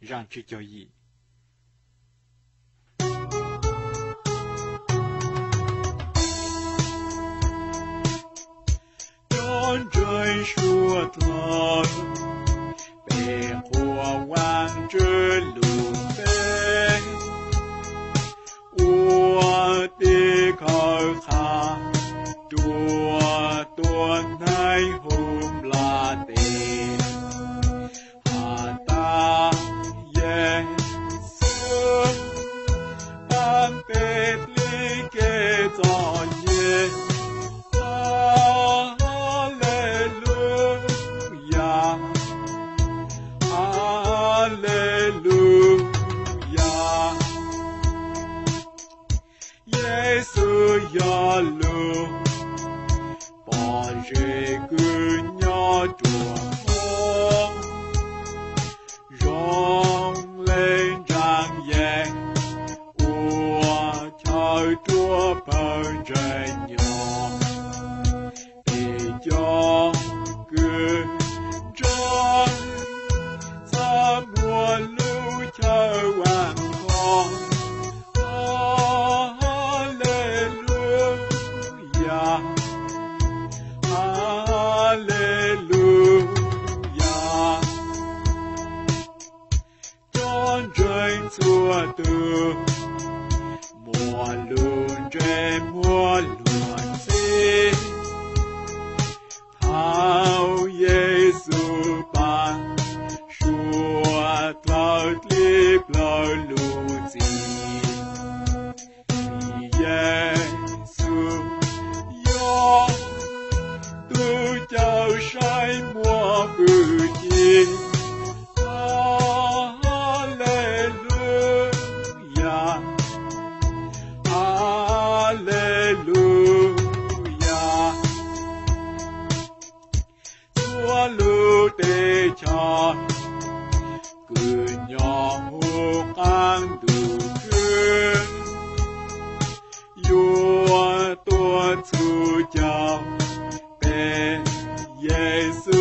zaaj tsib caug yim. Cov ntseeg suav dlawg, peb qhuas Vaajtswv lug npe, ua tib khawv qha, rua tuab neeg huv nplaj teb. Has tas Yexus pab peb dli kev txom nyem. Haleluyas, haleluyas. Yexus yog lug pom zeb kws nyob rua huv, zoo le ntsaag yees ua chaw rua pawg ntseeg nyob. Peb cov kws ntseeg txaj muag lub chaw vaaj khov. Haleluyas, haleluyas. Cov ntseeg txhua tug muaj lug ntsej muag luag ntxhi, hab Yexus pab suav dlawg dlib plawg lug txim. Yexus yog tug cawm seej muaj fwj ci. Haleluyas, haleluyas. Txhua lub teb chaws kws nyob huv qaab ntuj khwb yuav tuaj txhum caug peb Yexus